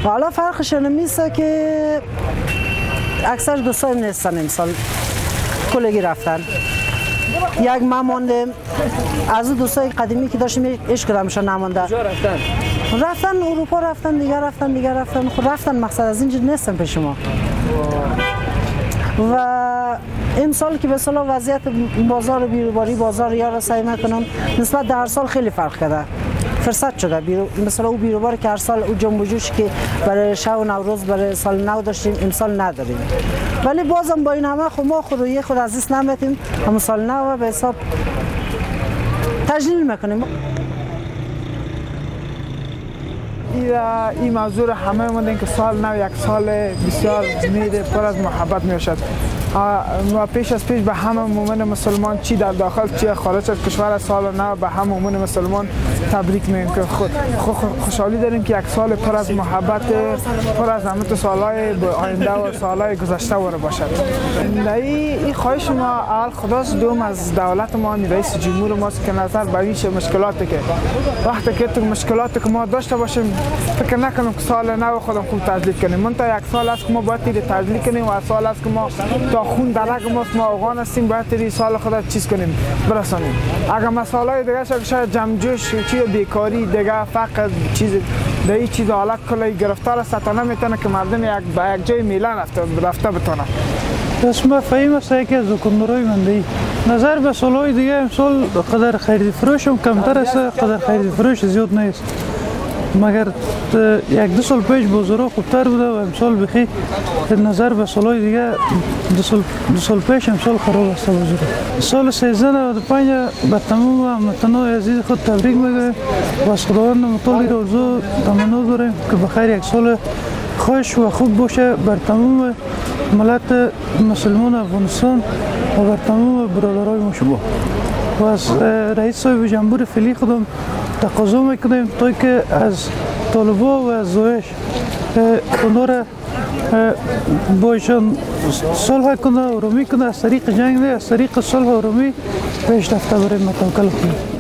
حالا فرقش نمیسته که اکثر دوستایم نیستن، امسال کلگی رفتن، یک ما مانده از اون دوستای قدیمی که داشتیم هیچ کدامشون نمانده. کجا رفتن؟ رفتن اروپا، رفتن دیگه، رفتن دیگه، رفتن، خب رفتن، مقصد از اینجا نیستن پیش ما. و امسال که به اصطلاح وضعیت بازار بیروباری بازار یا را سعی میکنم نسبت در هر سال خیلی فرق کرده، فرصت شده. مثلا او بیروبار که هر سال او جنب و جوش که برای شب و نوروز برای سال نو داشتیم امسال نداریم، ولی بازم با این همه خب ما خود روی خود عزیز نمیتیم، هم سال نو به حساب تجلیل میکنیم. این موضوع همه ماندیم که سال نو یک سال بسیار میده پر از محبت میشد و پیش از پیش به همه مؤمن مسلمان چی در داخل چی خارج از کشور سال نو به همه مؤمن مسلمان تبریک میگیم که خوشحالی داریم که یک سال پر از محبت پر از همه سالهای آینده و سالهای گذشته واره باشد. این خواهش ما اول خداست، دوم از دولت ما رئیس جمهور ماست که نظر به این مشکلاتی که وقتی که تو مشکلاتی که ما داشته باشیم فکر نکنم که سال نو خودم خوب تجلیل کنیم. من تا یک سال است که ما باید تجلیل کنیم و سال است که ما تا خون در رگ ماست، ما افغان هستیم، باید این سال خود چیز کنیم برسانیم. اگر مسائل دیگه شاید جمجوش چی بیکاری دیگه فقر چیز در این چیز حالت کلی گرفتار است تا نمیتونه که مردم یک به یک جای میلان رفته بتونه. اسم فهیم است، یکی از دکاندارای مندی. نظر به سالهای دیگه امسال قدر خرید فروش هم کمتر است، قدر خرید فروش زیاد نیست. مگر یک دو سال پیش بازارها خوبتر بوده و امسال بخی نظر به سالهای دیگه دو سال پیش امسال خراب است بازار. سال 1395 به تمام هموطنان عزیز خود تبریک میگویم و از خداوند متعال آرزو تمنا داریم که بخیر یک سال خوش و خوب باشه بر تمام ملت مسلمان افغانستان و بر تمام برادرای ما شما. و از رئیس صاحب جمهور فعلی خودم تقاضا میکنیم تا که از طالبا و از داعش اونا را با ایشان صلح کنه، آرامی کنه، از طریق جنگ نه، از طریق صلح آرامی پیش رفته بریم. متوکل کنیم.